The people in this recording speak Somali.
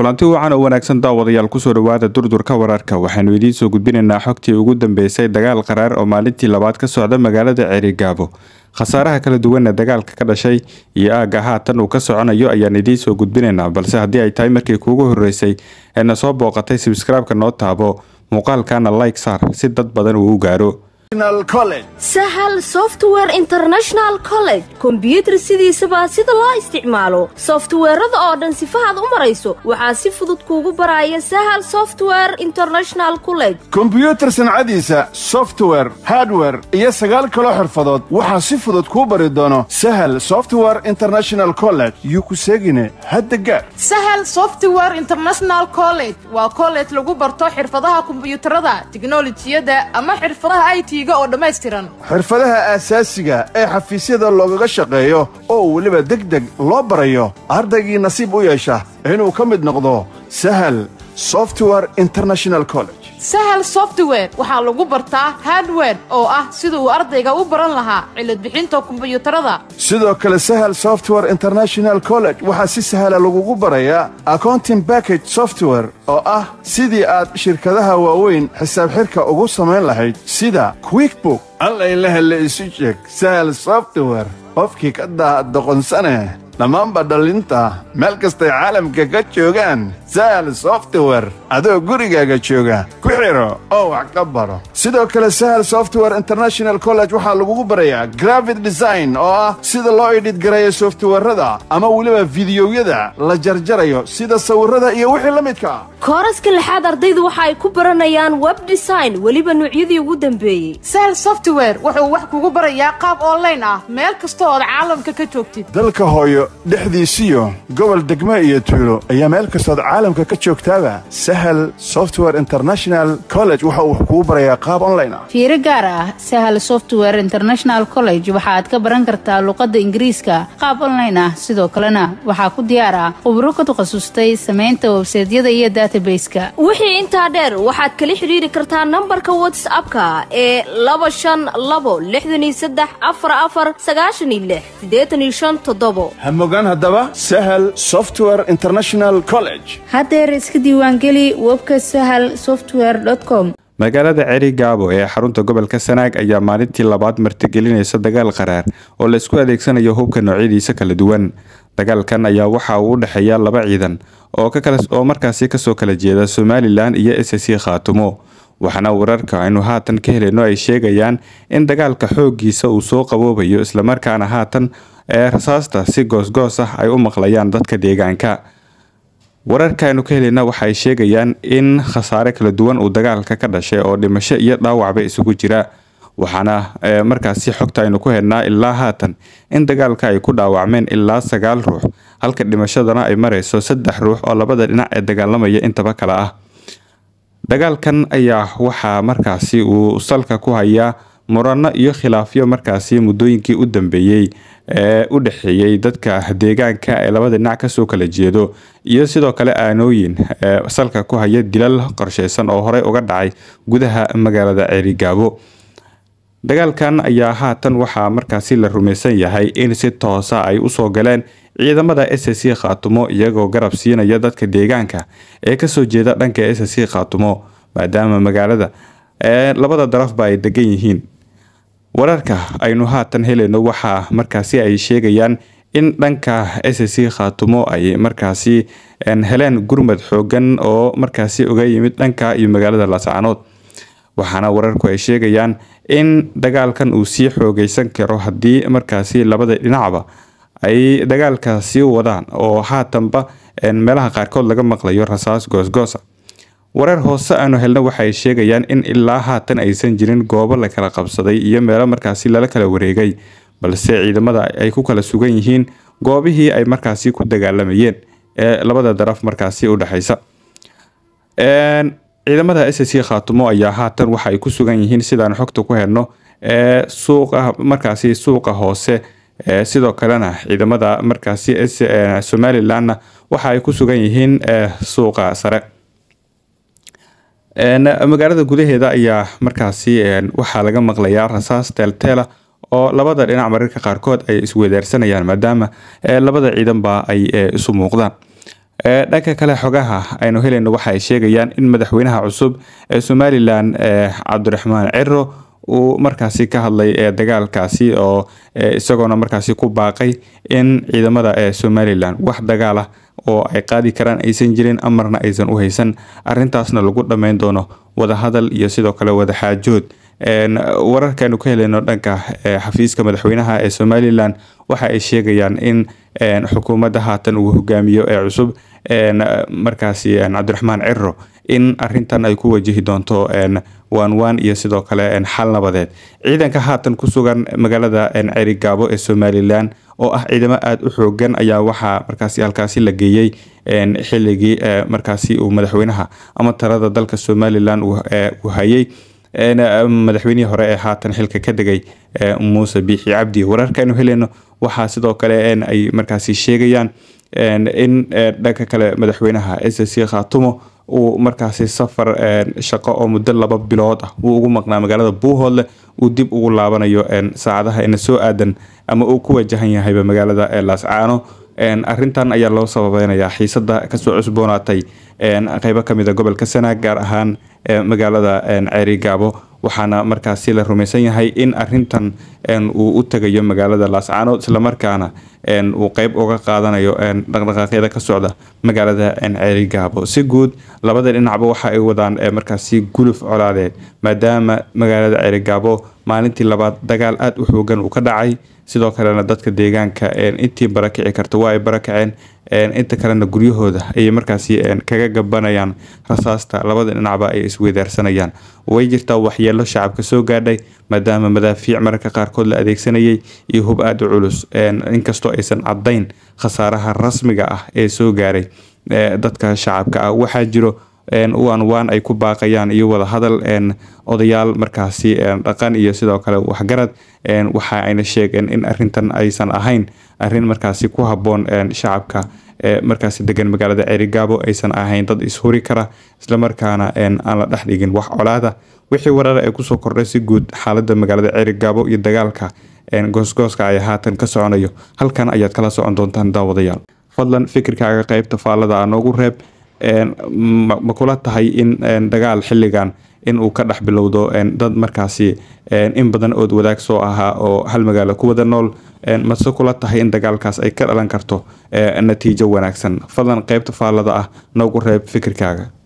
Kulanti wacan oo wanaagsan, daawadayaal, kusoo dhawaada Durdurka Wararka. Waxaanu idiin soo gudbinaynaa xogtii ugu dambeysay dagaal qaraar oo maalintii labaad ka socda magaalada Ceerigaabo. Khasaaraha kala duwanna dagaalka ka dhashay iyo aagga haatan uu ka soconayo ayaan idiin soo gudbinaynaa. Balse haddii ay tahay markii kuugu horeysay ee na soo booqatay, subscribe-ka noo taabo, muuqaalkana like saar si dad badan uu u gaaro. Sahal Software International College, kombyuutar sidiisaba sida loo isticmaalo, software-ada oo dhan sifahaad u marayso waxaa si fudud kuugu baraya Sahal Software International College. Kombyuutar sancadiisa, software, hardware iyo sagaal kaloo xirfadood waxaa si fudud kuu bari doono Sahal Software International College. Yuu ku seegine hadda gaar. Sahal Software International College waa college lagu barto xirfadaha kombuyuutarada, tiknolojiyadda ama xirfadaha IT-ga oo dhammaystiran. Xirfadaha aasaasiga ee xafiisyada loogaga shaqeeyo oo weliba deg deg loo barayo ardaygii nasiib u yeesha inuu ka mid noqdo Sahal Software International College. Sahal Software waxaa lagu bartaa hardware, oo ah sida uu ardayga u baran lahaa cilad bixinta kombuyuutarada. Sidoo kale, Sahal Software International College waxaa si sahla lagugu barayaa accounting package software, oo ah sidii aad shirkadaha waaweyn xisaab xidhka ugu samayn lahayd, sida QuickBook. Allaylaha la isu sheeg, Sahal Software qofkii ka doqonsane. Dhammaanba dhallinta meel kastay caalamka ka joogaan, Sahal Software adoo gurigaaga jooga ku xidho oo wax ka baro. Sidoo kale, Sahal Software International College waxaa lagugu barayaa graphic design, oo ah sida loo edit gareeyo software-ada ama weliba fidiyowyada la jarjarayo, sida sawirrada iyo wixii la midka ah. Kooraska lixaad ardaydu waxa ay ku baranayaan web design, weliba nuucyadii ugu dambeeyey. Sahal Software wuxuu wax kugu barayaa qaab online ah, meel kasta ood caalamka ka joogtid. Dalka hooyo dhexdiisiyo gobol, degmo iyo tuulo ayaa meel kastood caalamka ka joogtaaba, Sahal Software International College waxa uu wax kugu barayaa qaab online ah. Fiiro gaar ah, Sahal Software International College waxaad ka baran kartaa luqadda Ingiriiska qaab online ah. Sidoo kalena waxaa ku diyaar ah khubro ka takhasustay samaynta website-yada iyo database-ka. Wixii intaa dheer, waxaad kala xidhiiri kartaa nambarka WhatsApp-ka ee 2526344 9687. Hamogaan haddaba Sahal Software International College. Haddeer iska diiwaangeli webka sahalsoftware com. Magaalada Cerigaabo ee xarunta gobolka Sanaag ayaa maalintii labaad martigelinaysa dagaal qaraar oo laisku adeegsanayo hubka noocyadiisa kala duwan. Dagaalkan ayaa waxa uu u dhexeeya laba ciidan oo markaasi kasoo kala jeeda Somaliland iyo SSC Khaatumo, waxaana wararka aynu haatan ka helayno ay sheegayaan in dagaalka xoogiisa uu soo qaboobayo, islamarkaana haatan ee rasaasta si goosgoos ah ay u maqlayaan dadka deegaanka. Wararka aynu ka helayna waxa ay sheegayaan in khasaare kala duwan uu dagaalka ka dhashay oo dhimasho iyo dhaawacba isugu jira, waxaana markaasi xogta aynu ku helnaa ilaa haatan in dagaalka ay ku dhaawacmeen ilaa sagaal ruux, halka dhimashadana ay mareyso saddex ruux oo labada dhinac ee dagaalamaya intaba kale ah. Dagaalkan ayaa waxaa markaasi uu salka ku hayaa murano iyo khilaafyo markaasi muddooyinkii u dambeeyey ee u dhexeeyey dadka deegaanka ee labada dhinac kasoo kala jeedo, iyo sidoo kale aanooyin ee salka ku haya dilal qorsheysan oo horey uga dhacay gudaha magaalada Ceerigaabo. Dagaalkan ayaa haatan waxaa markaasi la rumaysan yahay in si toosa ay usoo galeen ciidamada SSC Khaatumo, iyagoo garab siinaya dadka deegaanka ee kasoo jeeda dhanka SSC Khaatumo, maadaama magaalada ee labada darafba ay degan yihiin. Wararka aynu haatan helayno waxaa markaasi ay sheegayaan in dhanka SSC Khaatumo ay markaasi heleen gurmad xoogan oo markaasi uga yimid dhanka iyo magaalada Laascaanood, waxaana wararku ay sheegayaan in dagaalkan uu sii xoogeysan karo haddii markaasi labada dhinacba ay dagaalka sii wadaan, oo haatanba meelaha qaarkood laga maqlayo rasaas goosgoosa. Warar hoose aanu helno waxay sheegayaan in ilaa haatan aysan jirin goobo la kala qabsaday iyo meelo markaasi lala kala wareegay, balse ciidamada ay ku kala sugan yihiin goobihii ay markaasi ku dagaalamayeen ee labada daraf markaasi u dhexeysa. Ciidamada SSC Khaatumo ayaa haatan waxa ay ku sugan yihiin, sidaan xogta ku helno, ee suuqa markaasi suuqa hoose, sidoo kalena ciidamada markaasi Somalilandna waxa ay ku sugan yihiin suuqa sare. Magaalada gudaheeda ayaa markaasi waxaa laga maqlayaa rasaas teelteela oo labada dhinac mararka qaarkood ay isweydaarsanayaan, maadaama labada ciidanba ay isu muuqdaan. Dhanka kale, xogaha aynu helayno waxa ay sheegayaan in madaxweynaha cusub ee Somalilan, Cabdiraxmaan Ciro, uu markaasi ka hadlay dagaalkaasi, oo isagoona markaasi ku baaqay in ciidamada ee Somalilan wax dagaal ah oo ay qaadi karaan aysan jirin, amarna aysan u haysan, arintaasna lagu dhammayn doono wadahadal iyo sidoo kale wadaxaajood. Wararkaanu ka helayno dhanka xafiiska madaxweynaha ee Somalilan waxa ay sheegayaan in xukuumadda haatan uu hogaamiyo ee cusub, markaasi Cabdiraxmaan Ciro, in arintan ay ku wajihi doonto waanwaan iyo sidoo kale xal nabadeed. Ciidanka haatan ku sugan magaalada Cerigaabo ee Somalilan, oo ah ciidamo aada u xoogan, ayaa waxaa markaasi halkaasi la geeyey xilligii markaasi uu madaxweynaha ama talada dalka Somalilan uu hayay madaxweynihii hore ee haatan xilka ka degay, Muuse Biixi Cabdi. Wararkaanu helayno waxaa sidoo kale ay markaasi sheegayaan in dhanka kale madaxweynaha SSC Khaatumo uu markaasi safar shaqo oo muddo 2 bilood ah uu ugu maqnaa magaalada Buuhoodle uu dib ugu laabanayo saacadaha ina soo aadan, ama uu ku wajahan yahayba magaalada Laascaano. Arintan ayaa loo sababeynayaa xiisada kasoo cusboonaatay qeybo kamid a gobolka Sanaag, gaar ahaan magaalada Ceerigaabo, waxaana markaasi la rumaysan yahay in arintan uu u tagayo magaalada Laascaanood, islamarkaana uu qeyb uga qaadanayo dhaqdhaqaaqyada ka socda magaalada Ceerigaabo. Si guud labada dhinacba waxa ay wadaan markaasi guluf colaadeed, maadaama magaalada Ceerigaabo maalintii labaad dagaal aada u xoogan uu ka dhacay. Sidoo kalena dadka deegaanka intii barakici karta waa ay barakaceen, inta kalena guryahooda ayay markaasi kaga gabanayaan rasaasta labada dhinacba ay isweydaarsanayaan. Way jirtaa waxyeelo shacabka soo gaadhay, maadaama madaafiic mararka qaarkood la adeegsanayay iyo hub aada u culus, inkastoo aysan caddayn khasaaraha rasmiga ah ee soo gaaray dadka shacabka ah. Waxaa jiro waan waan ay ku baaqayaan iyo wadahadal odayaal markaasi dhaqan iyo sidoo kale waxgarad, waxa ayna sheegeen in arintan aysan ahayn arin markaasi ku haboon shacabka markaasi degan magaalada Ceerigaabo, aysan ahayn dad ishuri kara, islamarkaana aan la dhex dhigin wax colaada. Wixii warar ay kusoo kordhay si guud xaalada magaalada Ceerigaabo iyo dagaalka goosgooska ay haatan ka soconayo, halkan ayaad kala socon doontaan, daawadayaal. Fadlan fikirkaaga qeybta faallada a noogu reeb. Ma kula tahay in dagaal xilligan in uu ka dhex bilowdo dad markaasi in badan ood wadaag soo ahaa oo hal magaalo ku wada nool? Mase kula tahay in dagaalkaas ay ka dhalan karto natiijo wanaagsan? Fadlan qeybta faallada ah noogu reeb fikirkaaga.